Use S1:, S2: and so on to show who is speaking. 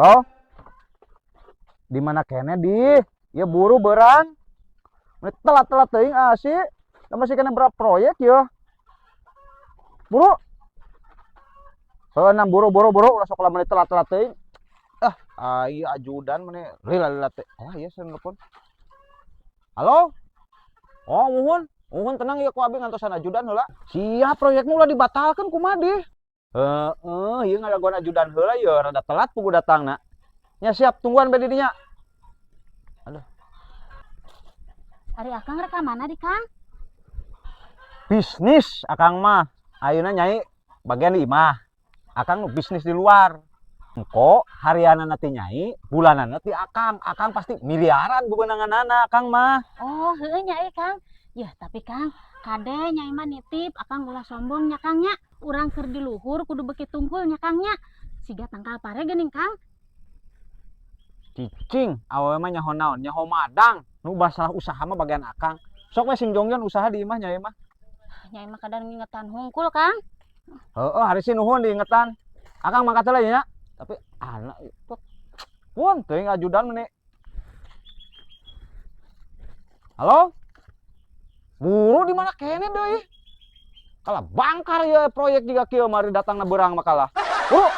S1: Oh. Di mana keneh di? Ya buru berang. Telat-telat teuing asih. Da masih kena berapa proyek ya? Buru. Heuh, buru buru buru, ulah sok lamun telat-telat teuing. Ah, ai ajudan meni lila-lila teh. Oh iya, saya nelpon. Halo? Oh, muhun. Muhun, tenang ya, ku abi ngantosan ajudan heula. Siap, proyekmu ulah dibatalkan, kumaha deh? Heeh, ieu ngadagoan ajudan heula ya, rada telat pugu datangna. Nya siap, tungguan be di dinya. Aduh.
S2: Ari Akang rek ka mana di, Kang?
S1: Bisnis Akang mah. Ayeuna Nyai bagian di imah. Akang nu bisnis di luar. Engko harianan ti Nyai, bulanan ti Akang. Akang pasti miliaran bebenanganana Akang mah.
S2: Oh, heueuh nya Kang. Ya, tapi Kang, kade Nyai mah nitip, Akang ulah sombong nya, Kang, nya. Urang keur di luhur kudu beuki tungkul nya, Kang, nya. Siga tangkal pare geuning, Kang.
S1: Cicing, awewe mah nyaho naon, nyaho madang. Nu masalah usaha mah bagian Akang. Sok we sing jongjon usaha di imah Nyai mah.
S2: Nyai mah kadang ngingetan hungkul, Kang.
S1: Heeh, hari sih nuhun diingetan. Akang mangkat heula nya. Tapi anak itu pun teuing ajudan meni. Halo? Buru, di mana keneh deui? Kalah bangkar ya proyek juga kieu mari datangna beurang mah kalah. Buru.